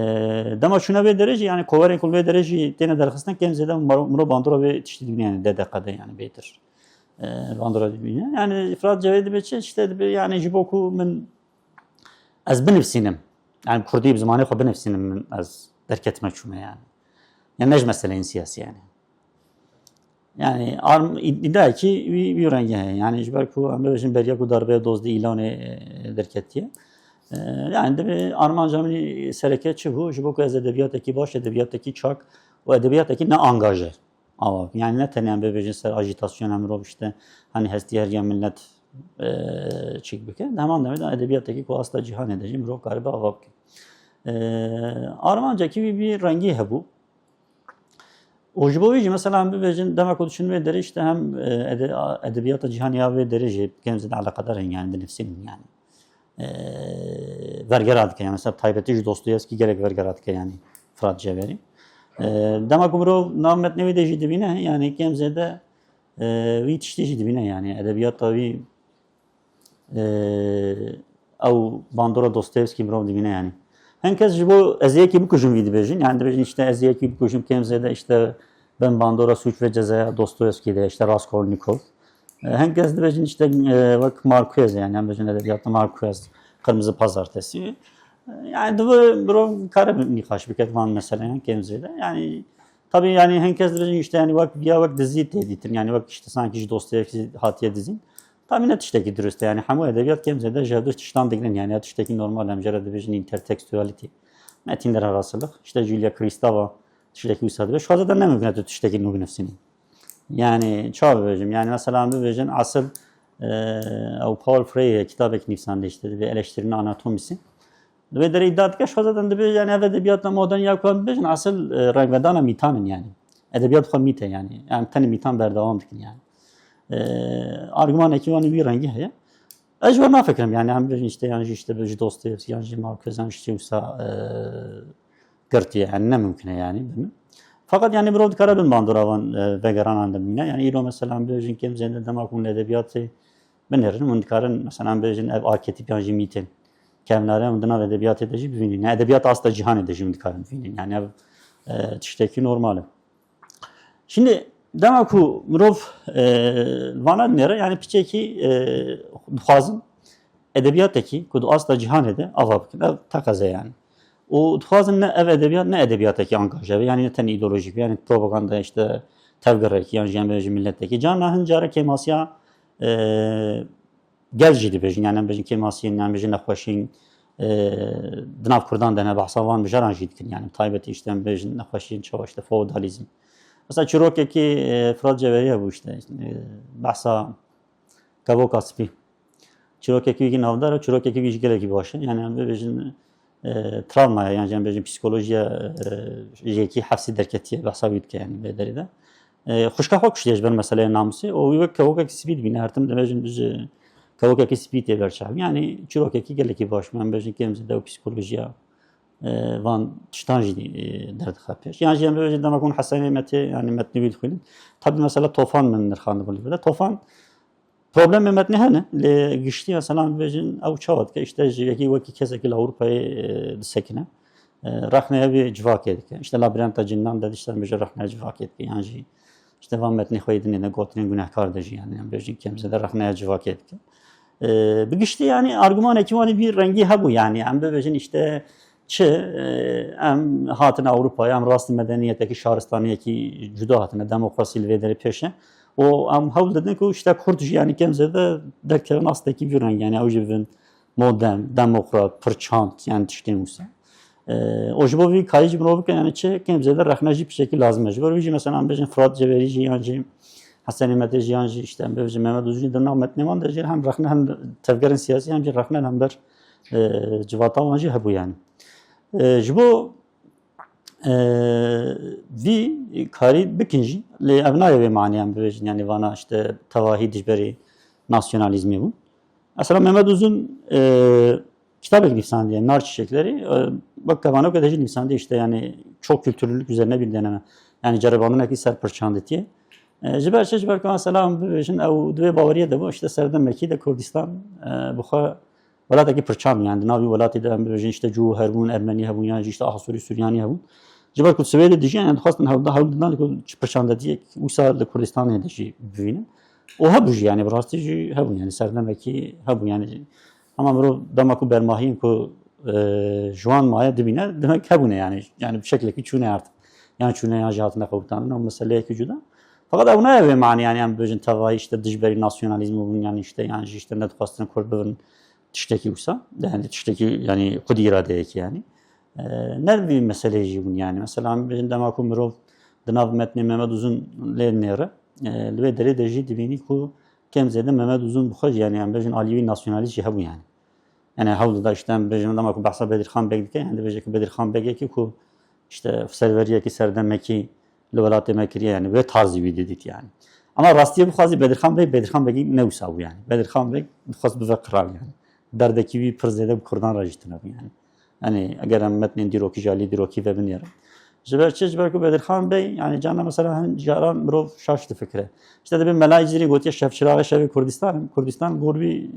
dema çûne vê derê jî yani koverên ku li vê derê jî têne derxistin kêm zêde miro-, mirov bandora vê tiştî dibîne yani D D K D yani bêtir. E, bandora dibîne. Yani Fırat Cevherî dibe çi işte dibe yani ji bo ku min ez binivîsînim. Yani kurdî bi zimanê xwe binivîsînim min ez derketime çûme yani. Yani ne ji meseleyên siyasî yani. Yani arm-, î-, îdayekî wî, wî rengî heye. Yani ji ber ku em bibêjin beriya ku darbeya dozdî îlanê, e, derketiye. E, yani divê armanca min sereke çi bû? Ji bo ku ez edebiyatekî baş, edebiyatekî çak û edebiyatekî ne angaje ava bikim. Yani ne tenê em bibêjin ser ajîtasyona mirov işte hani hestiyariya millet, e, çêk bike. Di heman demê de edebiyatekî ku asta cîhanê de jî mirov karibe ava bike. E, armancekî wî, wî rengî hebû. Û ji bo wî jî mesela em bibêjin dema ku diçin vê derê işte hem, e, ede-, edebiyata cîhanê ya vê derê jî kêm zêde eleqedar in yani dinivîsînin yani. E, vergera dike yani mesela taybetî ji Dostoyevskî gelek vergera dike yani Fırat Cevherî. E, dema ku mirov nav metnê wî de jî dibîne yani kêm zêde, e, wî tiştî jî dibîne yani edebiyata wî e, ew bandora Dostoyevskî mirov dibîne yani. Hin kes ji bo ez yekî bikujim vî dibêjin. Yani dibêjin işte ez yekî bikujim kêm zêde işte ben bandora Suç ve Cezaya Dostoyevskî de işte Raskolnikov. E, hin kes dibêjin işte, e, wek Marquez yani em bêjin edebiyatı Marquez, Kırmızı Pazartesi. E, yani divê mirov kare nîqaş biket van meseleyan kêm zêde. Yani tabii yani hin kes dibêjin işte yani wek, ya wek dizî tê dîtin yani wek işte sanki ji Dostoyevskî hatiye dizîn. Tabii ne tiştekî dirust e, yani hemû edebiyat kêm zêde ji hevdu tiştan digrin, yani ya tiştekî normal, em jê re dibêjin intertextuality. Metînlere rasthilik. İşte Julia Kristeva tiştekî wisa dibe. Ji xwe zaten ne mimkun e tu tiştekî nû binivîsînî. Yani çawa bibêjim? Yani mesela em bibêjin esil, e, ew Paul Freire kitabek nivîsandî işte, dibê Eleştirinin Anatomisi. Di vê derê îdia dike, ji xwe zaten dibêje, yani ev edebiyata modern ya ku em dibêjin, esil, e, rengvedana mîtan in yani. Edebiyat xwe mît e yani. Yani tenê mîtan berdewam dikin yani. E, argümanekî wan wî rengî heye. Ez ji we nafikirim yani, em bêjin işte, yan jî işte ji Dostoyevskî, yan jî Marquez, yan jî wisa, e, girtiye yani, ne mimkun e yani. Fakat yani mirov dikare bin bandora van, e, vegerana de bimîne. Yani îro mesela em bêjin kêm zêde dema ku hûn edebiyatê binêrin, hûn dikarin mesela em bêjin ev arketîp yan jî mîtên kevnare hûn di nav edebiyatê de jî bivînin. Yani edebiyat asta cîhanê de jî hûn dikarin bivînin. Yani ev, e, tiştekî normal e. Şimdi dema ku mirov, e, vana dinêre, yani piçekî, e, dixwazin edebiyatekî ku di asta cîhanê de ava bikin. Ev teqeze yani. Û dixwazin ne ev edebiyat, ne edebiyatekî angaje be, yani ne tenê îdeolojîk be, yani propaganda işte tevgerekî yan jî em bêjin miletekî. Carna hin care kêmasiya, e, gel jî dibêjin, yani em bêjin kêmasiyên, em bêjin nexweşiyên, e, di nav Kurdan de ne behsa van mijaran jî dikin, yani taybetî işte em bêjin nexweşiyên çawa işte feodalîzm. Mesela çîrokekî, e, Firat Cevherî hebû işte, e, behsa Kevoka Spî. Çîrokekî wî navdar e, çîrokekî wî jî gelekî baş e. Yani em bêjin, e, travmaya, yan jî em bêjin psîkolojiya, e, yekî hefsî derketiye, behsa wî dike yani vê derê de. E, xwişka xwe kuştiye ji ber meseleyê namûsê. Û wî wek kevokekî spî dibîne, her tim dibêjin ji kevokekî spî tê ber çav. Yani çîrokekî gelekî baş, em bêjin kêm zêde ew psîkolojiya e, van tiştan jî, e, derdixe pêş. Yan jî em bibêjin dema ku hûn Hesenê Metê, yanî metnî wî dixwînin. Tabî mesela Tofan min nirxandibû li vir de. Tofan problemê metnî hene, lê giştî mesela em bibêjin ew çawa dike, işte ji yekî wekî kesekî li Ewropayê, e, disekine. E, rexneya vê civakê dike. İşte Labirenta Cinnan de işte em bibêjin rexneya civakê dike. Yan jî işte van metnê xwe yê dinê de gotinên gunehkar de jî, yanî em bibêjin kêm zêde rexneya civakê dike. E, bi giştî yanî argumanekî wan ê vî rengî hebû, yanî em bibêjin işte çi, e, em hatine Ewropayê, em rastî medeniyetekî, şaristaniyekî cuda hatine, demokrasî li vê derê pêş e. Û em hewl didin ku işte Kurd jî yanî kêm zêde derkevin astekî vî rengî, yanî ew jî bibin modern, demokrat, pirçand, yanî tiştên wisa. E, û ji bo vî karî jî mirov bike, yanî çi kêm zêde rexne jî piştekî lazim e. Ji bo vî jî mesela em bêjin Firat Ceverî jî yan jî Hesenê Metê jî yan jî işte em bêjin Mehmet Uzun jî di nav metnê wan de jî hem rexne hem tevgerên siyasî hem jî rexne li hember, e, civata wan jî hebû yanî. E, ji bo, e, vî karî bikin jî, lê ev nayê wê manê em bibêjin, yanî vana işte tevahî dijberî nasyonalîzmê bûn. Mesela Mehmet Uzun, e, kitabek nivîsandiye, Nar Çiçekleri, e, bak kevano ke de jî nivîsandiye işte, yani çok kültürlülük üzerine bir deneme. Yani ceribandinekî ser pirçanditiyê. E, ji ber çi, ji ber ku mesela em bibêjin ew di vê baweriye de bû, işte serdemekî de Kurdistan, e, bi xwe welatekî pirçan, yani di nav vî welatê de em bibêjin işte cûher bûn, Ermenî hebûn, yan jî işte Asurî, Suryanî hebûn. Ji ber ku Swêdê dijî, yani dixwestin hewl, hewl didan ku çi pirçandetiyek wisa li Kurdistanê de jî bibînin. Û hebû jî, yani bi rastî jî hebû, yani serdemekî hebû, yani ama mirov dema ku bermahiyên ku, e, ji wan maye dibîne, demek hebûne yani. Yani bi şeklekî çûne artık. Yan çûne yan jî hatine qewitandin, ew meseleyekî cuda. Fakat ew nayê wê manê, yani em bibêjin tevahî işte dijberî nasyonalîzmê bûn, yani işte yan jî işte nedixwestin Kurd bibin tiştekî wisa. Yani tiştekî yani xwedî îradeyekî yani. E, ne vî meseleyê jî bûn yani. Mesela em bibêjin dema ku mirov di nav metnê Mehmet Uzun lê nêre, e, li wê derê de jî dibînî ku kêm zêde Mehmet Uzun bi xwe jî yani em bêjin aliyê wî nasyonalîst jî hebû yani. Yani hewl dida işte em bêjin dema ku behsa Bedirxan Beg dike, yani dibêje ku Bedirxan Begekî ku işte serweriyekî serdemekî li welatê me kiriye, yani wê tarzî wî didît yani. Ama rastiyê bixwazî Bedirxan Beg, Bedirxan Begî ne wisa bû yani. Bedirxan Beg dixwest bive qral yani. Derdekî wî pir zêde bi Kurdan re jî tune bû yani. Yani eger em metnên dîrokî jî alî dîrokî ve binêrin. Ji ber çi? Ji ber ku Bedirxan Bey, yani carna mesela hin caran mirov şaş difikire. İşte dibê Mela Cizîrî gotiye şevçiraxê şevê Kurdistan, Kurdistan gor wî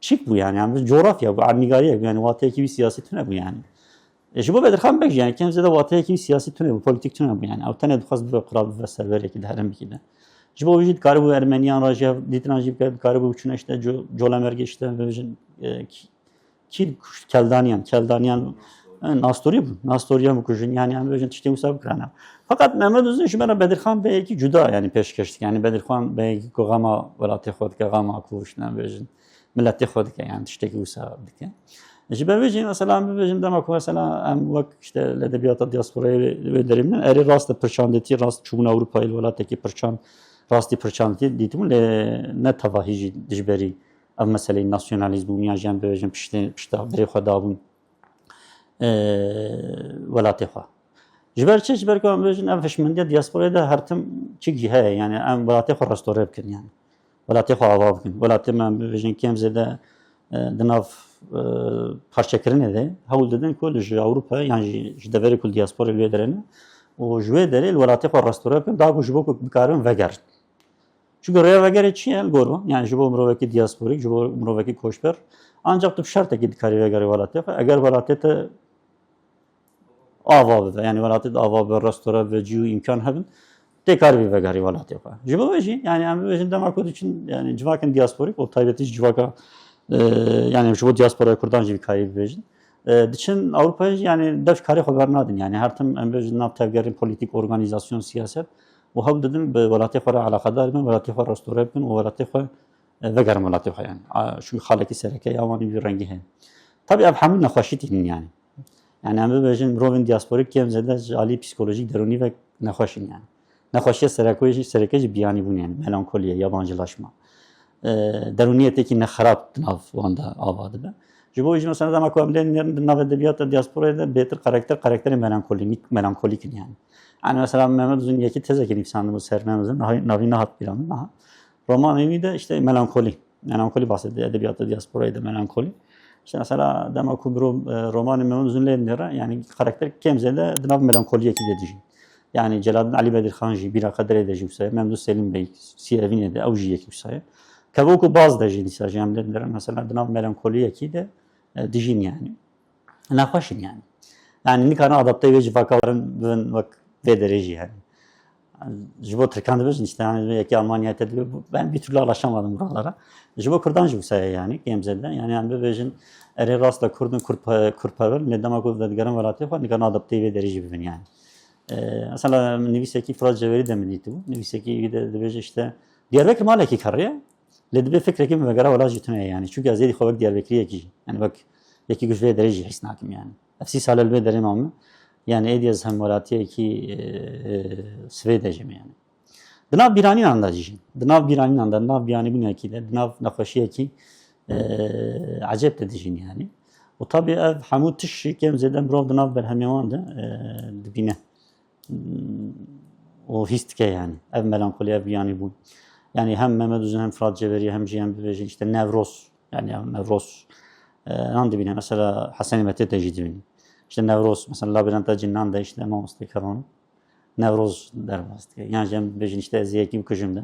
çîk bû yani, yani coğrafya bû, erdnîgariyek bû yani, wateyekî wî siyasî tune bû yani. E, ji bo Bedirxan Beg jî yani kêm zêde wateyekî wî siyasî tune bû, polîtîk tune bû yani. Ew tenê dixwest bibe qral, bibe serwerekî di herêmekî de. Ji bo wî jî dikaribû Ermeniyan re jî hev dîtina jî bike, dikaribû biçûne işte Co-, Colemêrgê işte bibêjin, e, kî-, kî kuşt Keldaniyan, Keldaniyan, e, Nastorî bû, Nastoriyan bikujin yani em bibêjin tiştê wisa bikirana. Fakat Mehmet Uzun ji me re Bedirxan Beyekî cuda yani pêşkeş dike. Yani Bedirxan Beyekî ku xema welatê xwe dike, xema ku işte em bêjin miletê xwe dike, yani tiştekî wisa dike. Ji ber vê jî mesela em bibêjin dema ku mesela em wek işte li edebiyata diasporayê wê, wê derê bînin, erê rast e pirçandetî, rast çûbûn Ewropayê li welatekî pirçan, rastî pirçandetî dîtibûn, lê ne tevahî jî dijberî ev meseleyê nasyonalîzm bûn, yan jî em bibêjin piştê, pişta berê xwe dabûn, e, welatê xwe. Ji ber çi? Ji ber ku em bibêjin ev hişmendiya diasporayê de her tim çîk jî heye, yani em welatê xwe restore bikin yani. Welatê xwe ava bikin. Welatê me em bibêjin kêm zêde, e, di nav, e, parçekirinê de hewl didin ku li ji Ewropa yan jî ji deverê ku li diasporê li wê derê ne û ji wê derê li welatê xwe restore bikin, da ku ji bo ku bikaribin vegerin. Çunku rêya vegerê çi ye li gor wan? Yani ji bo mirovekî diasporîk, ji bo mirovekî koçber, ancak tu bi şertekî dikarî vegerî welatê xwe. Eger welatê te ava bibe, yani welatê te ava bibe, restore bibe, cî û îmkan hebin, tê karibî vegerî welatê xwe. Ji bo vê jî, yani em bibêjin dema ku diçin, yani civakên diasporîk û taybetî jî civaka, e, yani ji bo diasporaya Kurdan jî vî karî bibêjin. E, diçin Ewropayê jî, yani dev ji karê xwe bernadin. Yani her tim em bêjin nav tevgerên polîtîk, organîzasyon, siyaset û hewl didin bi welatê xwe re eleqedar bin, welatê xwe restore bikin û welatê xwe, e, vegerin welatê xwe yani. A, çunku xalekî sereke ya wan vî rengî heye. Tabî ev hemû nexweşî tînin yani. Yani em bibêjin mirovên diasporîk kêm zêde ji alî psîkolojîk derûnî ve nexweş in yani. Nexweşiya sereke jî, sereke jî biyanîbûn yani, melankolî ye, yabancılaşma. E, derûniyetêkî ne xerab di nav wan de ava dibe. Ji bo jî mesela dema ku em lê nêrin di nav edebiyata diasporayê de bêtir karakter, karakterê melankolîk, melankolîk in yani. Yani mesela Mehmet Uzun yekî tezekî nivîsandibû ser Mehmet Uzun, navî, navî nehat bîra min, aha. Romanê wî de işte melankolî. Melankolî bahsediyor edebiyata diasporayê de melankolî. Îşte mesela dema ku biro, e, romanê Mehmet Uzun lê dinêre, yani karakter kêm zêde di nav melankoliyekî de dijî. Yani Celaddin Ali Bedirxan jî, Bîra Qederê de jî wisa ye, Memdû Selîm Bey, Sî Evînê de, ew jî yekî wisa ye. Kevo ku baz de jî dîsa jî em lê dinêre, mesela di nav melankoliyekî de, e, dijîn yani. Nexweş in yani. Yani nikarin adapteyê vê civaka werin bibin wek vê derê jî yani. Ji bo Tirkan dibêjin işte, yani yekî Almanyayê te dibe, ben bir türlü alışamadım buralara. Ji bo Kurdan jî wisa ye yani, kêm zêde. Yani em bibêjin, erê rast de Kurd in, Kurd pe-, Kurdperwer in, lê dema ku vedigerin welatê xwe, nikarin adapteyê vê derê jî bibin yani. Ee, mesela nivîsekî Firat Ceverî de min dîtibû. Nivîsekî wî de dibêje işte, Diyarbekir malekî kerr e, lê dibê fikrekî min vegera welat jî tune ye yani. Çünkü ez êdî xwe wek Diyarbekiriyekî jî, yani wek yekî ku ji vê derê jî hîs nakim yani. Ev sî sal e li vê derê mame. Yani êdî ez hemwelatiyekî, e, e, Swêdê jî me yani. Di nav bîranînan de dijîn. Di nav bîranînan de, di nav biyanîbûnekî de, di nav nexweşiyekî, e, ecêb de dijîn yani. Û tabii ev hemû tişt jî kêm zêde mirov di nav berhemê wan de, e, dibîne. Hmm, û hîs dike yani. Ev melankoliya, ev biyanîbûn. Yani hem Mehmet Uzun hem Firat Ceverî hem jî em bibêjin işte Newroz. Yani ya Newroz, e, nan dibîne. Mesela Hesenî Metê de jî dibîne. İşte Newroz, mesela Labirenta Cinnan de işte mamoste Kevan Newroz derbas dike. Yan jî em bibêjin işte ez yekî bikujim de.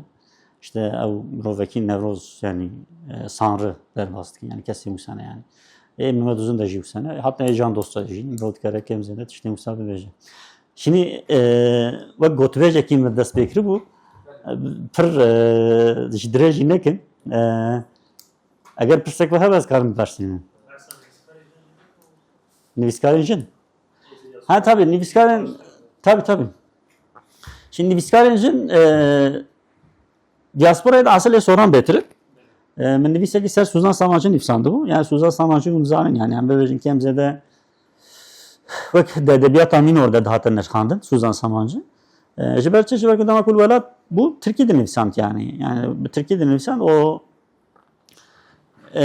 İşte ew mirovekî Newroz yani, e, sanrı derbas dike. Yani kesê wisa ne yani. Ê Mehmet Uzun de jî wisa ne. Hatta ê Can Dosta jî mirov dikare kêm zêde tiştên wisa bibêje. Şimdi, e, wek gotibêjekî min dest pê kiribû, e, pir, e, ji dirêjî nekin. E, eger pirsek we hebe ez karim bibersînim. Nivîskarên jin. Ha tabii nivîskarên, tabii tabii. Şimdi nivîskarên jin, e, diasporayê de asilê Soran Bêtirik. E, min nivîsekî ser Suzan Samancî nivîsandibû. Yani Suzan Samancî hûn zanin yani em bibêjin kêm zêde wek di edebiyata mînor de dihate nirxandin Suzan Samancî. E, ji ber çi? Ji ber ku dema ku li welat bû tirkî dinivîsand yani. Yani bi tirkî dinivîsand o, e,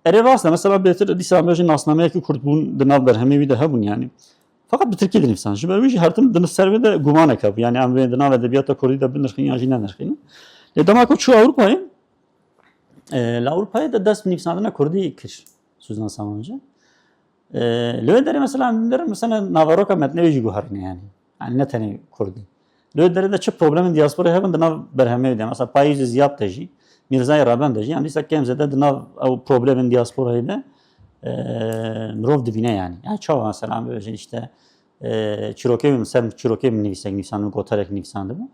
Erê rast e, mesela bêtir dîsa em bêjin nasnameyekî kurdbûn di nav berhemê wî de hebûn yani. Feqet bi tirkî dinivîsan. Ji ber wî jî her tim di ser vê de gumanek hebû. Yani em vê di nav edebiyata kurdî de binirxînin yan jî nenirxînin. Lê dema ku çû Ewropayê, e, li Ewropayê de dest bi nivîsandina kurdî kir Suzan Samancî. E, li wê derê mesela em dinêrin mesela naveroka metnê wê jî guherîne yani. Yani ne tenê kurdî. Li wê derê de çi problemên diasporayê hebin di nav berhemê de. Mesela Payîzê Ziyab de jî, Mîrzayê Reben de jî, em dîsa kêm zêde di nav ew problemên diasporayê de, e, mirov dibîne yani. Yani çawa mesela em bibêjin işte, e, çîrokê min, ser çîrokê min nivîsek nivîsandibû, gotarek nivîsandibû.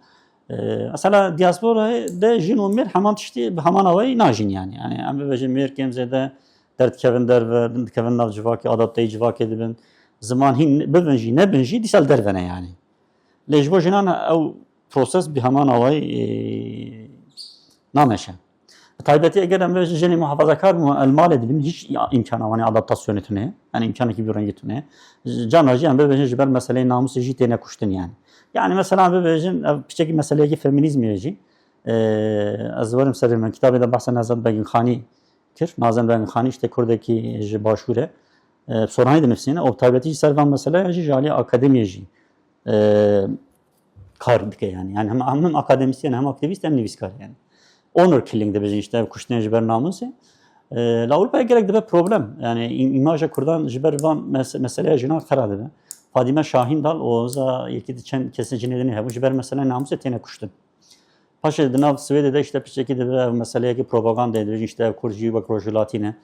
E, mesela diasporayê de jin û mêr heman tiştî bi heman awayî najîn yani. Yani em bibêjin mêr kêm zêde derdikevin derve, dikevin nav civakê, adapteyî civakê dibin. Ziman hîn bibin jî, nebin jî, dîsa li derve ne yani. Lê ji bo jinan ew proses bi heman awayî, e, nameşe. Taybetî eger em jinê muhafazakar bûn, li malê dibin, hiç îmkana wan ê adaptasyonê tune, yani îmkanekî bi rengî tune. Carna jî em bibêjin ji ber meseleyê namûsê jî têne kuştin yani. Yani mesela em bibêjin, ev piçekî meseleyekî feminîzmê ye jî. E, ez werim serê min, kitabê de behsa Nezan Begin Xanî kir. Nazen Begin Xanî işte kurdekî ji başûr e. E, Soranî dinivîsîne. Û bi taybetî jî ser van meseleya jî ji alî akademiyê jî, e, kar dike yani. Yani hem, hem, hem akademisyen hem aktivîst hem nivîskar yani. Honor killing dibêjin işte ev kuştinê ji ber namûsê. E, li Ewropayê gelek dibe problem. Yani î-, îmaja kurdan ji ber van mes-, meseleya jinan xera dibe. Fadîme Şahîndal û za yekî di çend kesên jinê din hebû ji ber meseleya namûsê têne kuştin. Paşê di nav Swêdê de işte piçekî dibe ev meseleyekî propagandayê, dibêjin işte ev kurd jî wek rojhilatî ne.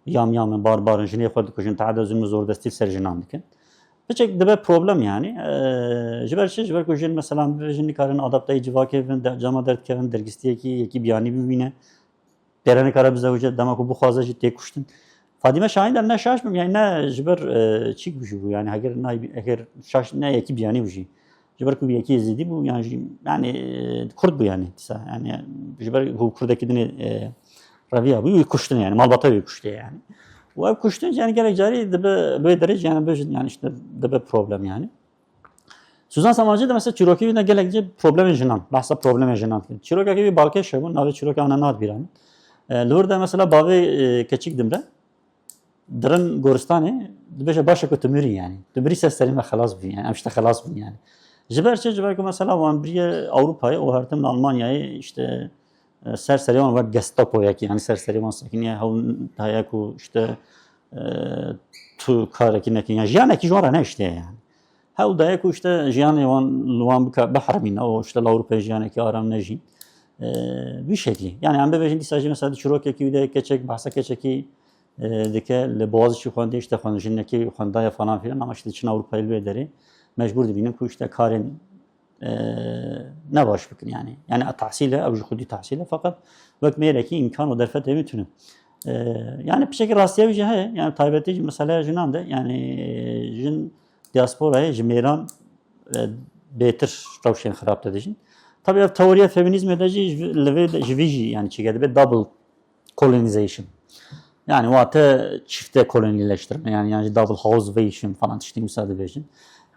Yam yam in, barbar in, jinê xwe dikujin, teada zulm û zordestî li ser jinan dikin. Piçek dibe problem yani. Eee, ji ber çi? Ji ber ku jin mesela bibêjin nikarin adapteyî civakê bibin, de-, cema derdikevin dergistiyekî yekî biyanî bibîne. Pêre nikare bizewicê, dema ku bixwaze jî tê kuştin. Fadîme Şahîndal ne şaş bim, yani ne ji ber, e, çîk bû jî bû, yani heger nay-, heger şaş ne yekî biyanî bû jî. Ji ber ku yekî Êzidî bû, yani jî, yani, e, kurd bû yani dîsa. Yani ji ber ku kurdekî dinê, e, reviya bû, wî kuştin yani, malbata wî kuştiye yani. Û ev kuştin jî yani gelek carî dibe, li wê derê jî yani bêjin yani işte dibe problem yani. Suzan Samancî de mesela çîrokê wî de gelek jî problemên jinan, behsa problemên jinan dikin. Çîrokekî wî balkêş hebû, navê çîrokê ana nat bîra min. E, li wir de mesela bavê, e, keçik dimre, dirin goristanê, dibêje, "Baş e ku tu mirî yani. Tu mirî ser serê me xelas bû yani. Em ji te xelas bûn yani." Ji ber çi? Ji ber ku mesela wan biriye Ewropayê û her tim li Almanyayê işte e, ser serê wan wek Gestapoyekî, yani ser serê wan sekiniye, hewl daye ku işte, e, tu karekî nekin, yani jiyanekî ji wan re neiştiye yani. Hewl daye ku işte jiyanê wan li wan bika-, bihermîne û işte li Ewropayê jiyanekî aram nejîn. E, Vî şeklî. Yani em bibêjin dîsa jî mesela di çîrokekî wî de keçek, behsa keçekî, e, dike, li Boğaziçi xwendî, işte xwend-, jinekî xwendaye falan filan, ama işte çin Ewropayê li wê derê mecbûr dibînin ku işte karên e, ne baş bikin yani. Yani tehsîl e, ew ji xwedî tehsîl e, feqet wek mêrekî îmkan û derfetê wî tune. E, Yani piçekî rastiya wî jî heye. Yani taybetî jî meseleya jinan de, yani, e, jin diasporayê ji mêran, e, bêtir rewşên xirab de dijîn. Tabii ev teoriya feminîzmê de jî ji, li vê de, ji vî jî yani çêke dibe double colonization. Yani wate çifte kolonileştirme, yani, yani double housevation falan tiştî wisa dibêjin.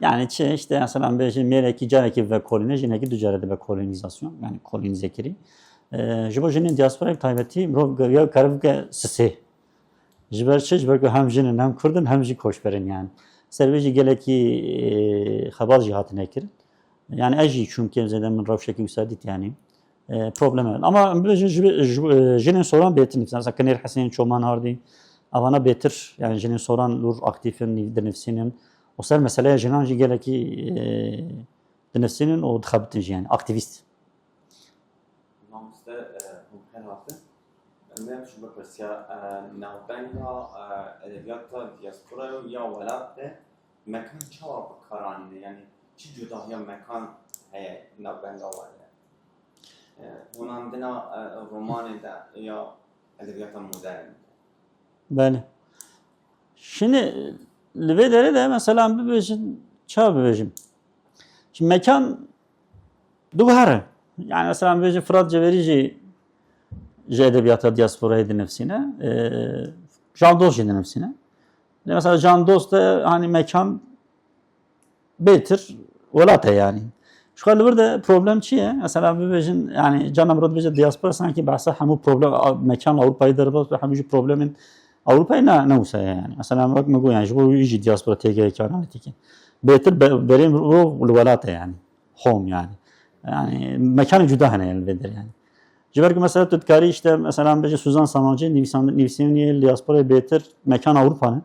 Yani çi işte mesela bêjin mêrekî carekî ve kolone, jinekî du care dibe kolonizasyon, yani kolonize kirî. Ee, ji bo jinên diaspora bi taybetî mirov ge-, ya kare bike sisê. Ji ber çi? Ji ber ku hem jin in, hem kurd in, hem jî koçber in yani. Ser vê jî gelekî, e, xebat jî hatine kirin. Yani ez jî çûm kêm zêde min rewşekî wisa dît yani. E, problem e. Ama em bibêjin ji, ji, e, jinên soran bêtir nivîsîn. Mesela Kinêr Hesên, Çoman Hardî, evana bêtir, yani jinên soran lûr aktîf in, nîv-, dinivîsînin. Û ser meseleya jinan jî gelekî, e, dinivîsînin û dixebitin jî yani, aktîvîst. Mamoste, e, hûn xêr hatin. Em ê ji bipirsiya, e, navbenga, e, edebiyata diaspora ya welat de mekan çawa bi kar anîne? Yani çi cudahiya mekan heye navbenga we de? E, honandina, e, romanê de ya edebiyata modern de? Belê. Şimdi li vê derê de mesela bibêjin, çawa bibêjim? Şimdi mekan diguhere. Yani mesela bibêjin Fırat Ceverî jî ji edebiyata diasporayê dinivîsîne. E, Can Dost jî dinivîsîne. Lê mesela Can Dost de hani mekan bêtir welat e yani. Ji xwe li vir de problem çi ye? Mesela bibêjin, yani cana mirov dibêje diaspora, sanki behsa hemû problem, a, mekan Ewropayê derbas be, hemû jî problemên Ewropayê ne, ne wisa ye yani. Mesela wek min got yani, ji bo wî jî diaspora têgeheke analîtîk e. Bêtir be-, berê mirov li welat e yani. Home yani. Yani mekanê cuda hene yani li vê derê yani. Ji ber ku mesela tu dikarî işte mesela bêje Suzan Samancî nivîsan-, nivîsînê li diasporayê bêtir mekan Ewropa ne. Li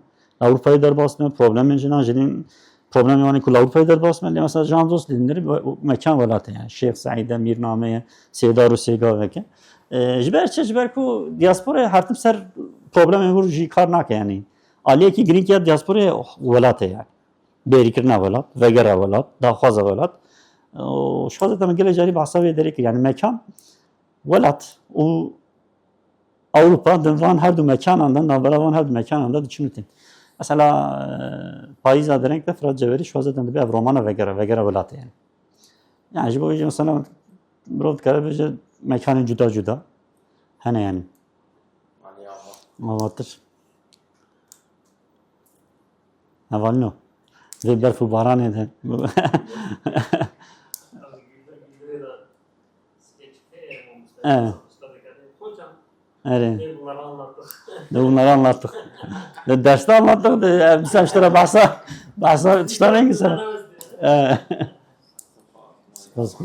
Ewropayê derbas me, problemên jinan, jinên problemê wan ê ku li Ewropayê derbas me. Lê mesela Can Dost lê dinêrî we-, mekan welat e yani. Şêx Seîd e, Mîrname ye, Sêdar û Sêgavek e. E, ji ber çi? Ji ber ku diasporayê her tim ser problemên wir jî kar nake yani. Aliyekî girîng ya diasporayê welat e yani. Bêrîkirina welat, vegera welat, daxwaza welat. Û ji xwe zaten gelek carî behsa vê derê kir. Yani mekan, welat û Ewropa di van her du mekanan de, navbera van her du mekanan de diçin û tên. Mesela, e, Payîza Dereng de Firat Ceverî ji xwe zaten dibe ev romana vegera, vegera welatê yani. Yani ji bo wî jî mesela mirov dikare bêje mekanên cuda cuda hene yani. Avattir. Hevalino. Vê berf û baranê de. Evet. Erê. De bunları anlattık. De derste anlattık. De, e, biz işte bahsa, bahsa tiştan rengi sana. Evet. Spas.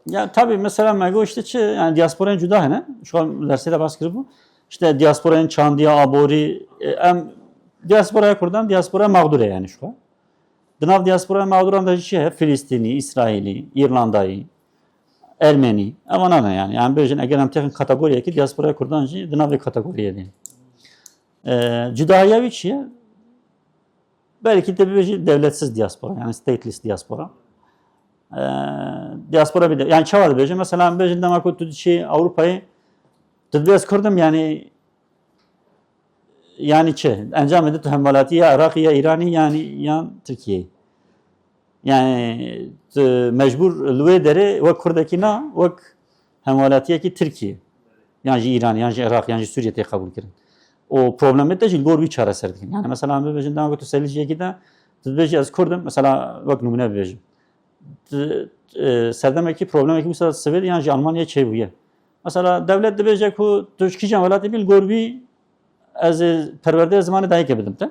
Ya tabii mesela me got işte çi, yani diasporayên cuda hene. Şu an derste de bahs kiribû. İşte diasporayên çandiya aborî, e, em diasporaya Kurdan, diaspora mağdur e yani şu an. Di nav diasporaya mağduran de jî çi heye? Filistînî, Îsraîlî, Îrlandayî, Ermenî. Evana ne yani. Yani bêjin eger em têxin kategoriyekî diasporaya Kurdan jî di nav vê kategoriyê de. E, cudahiya wî çi ye? Belkî te bibêjî devletsiz diaspora, yani stateless diaspora. Ee, Diaspora bir de, yani çawa dibêjin? Mesela bêjin dema ku tu diçî Ewropayê, tu dibê ez Kurd im, yani, yani çi? Encamê de tu hemwelatî ya Iraqî, ya Îranî, yani yan Tirkiyeyê. Yani tu mecbûr li wê derê wek Kurdekî na, wek hemwelatiyekî Tirkiyê, yan jî Îranê, yan jî Iraq, yan jî Sûriyê tê qebûlkirin. Û problemê te jî li gor wî çareser dikin. Yani mesela em bibêjin dema ku tu ser lijiyekî de, tu dibêjî ez Kurd im, mesela wek nimûne bibêjim. Tu, e, serdemekî problemekî wisa Swêd yan jî Almanyayê çêbûye. Mesela dewlet dibêje ku tu ji kîjan welatê bî, li gor wî ez ê perwerdeya zimanê dayikê bidim te.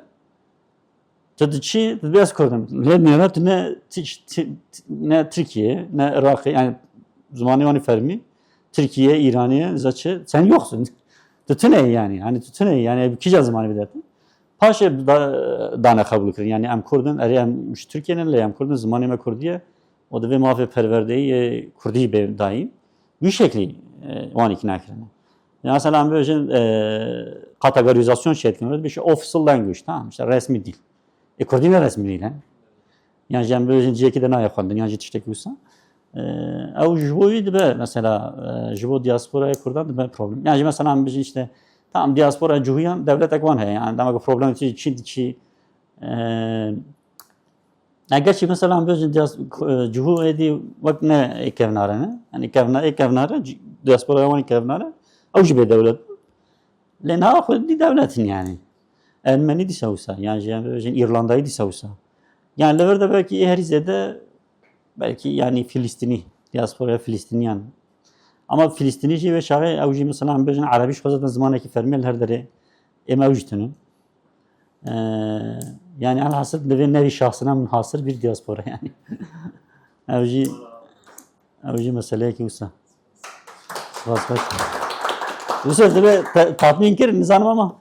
Tu diçî, tu dibê ez Kurd im. Lê nêra tu ne Ti-, Ti-, ne Tirkiye, ne Iraqê, yani Zimanê wan ê fermî, Tirkiye, Îraniye, za çi, sen yoksun. Tu tune yî yani. Hani tu tune yî yani, bi kîja zimanê bide tu. Paşê da, dane qebûl kirin. Yani em Kurd in, erê em ji Tirkiye ne, lê em Kurd in, zimanê me Kurdî ye. Û divê mafê perwerdeyî yê Kurdî bê dayîn. Wî şeklî, e, wan îkna kirine. Ya mesela em bêjin, e, kategorizasyon şey dikin, bêjin official language, tamam, işte resmi dil. E, Kurdî ne resmi dil e? Yan jî em bêjin cihekî de nayê xwendin, yan jî tiştekî wisa. E, ew ji bo wî dibe, mesela, e, ji bo diasporaya Kurdan dibe problem. Yan jî mesela em bêjin işte, tamam, diaspora Cihûyan dewletek wan heye. Yani demek ki problem çi, çi, çi, e, eger jî mesela em bêjin dias-, e, Cihû êdî wek ne ê kevnare ne. Yani kevna-, ê kevnare, ci-, diaspora wan ê kevnare, ew jî bê dewlet. Lê niha xwe dî dewlet in yani. Ermenî dîsa wisa, yan jî em bêjin Îrlandayî dîsa wisa. Yani li vir de belkî ê herî zêde belkî yani Filistînî, diasporaya Filistîniyan. Ama Filistînî jî vê çaxê ew jî mesela em bêjin Erebî ji xwe zaten zimanekî fermî ye li her derê. Êm ew jî tune. Ee, yani elhasil divê nevî şahsına munhasir bir diaspora yani. Ew jî, ew jî meseleyekî wisa. Spas baş. Wisa divê te-, tatmîn kir, nizanim ama.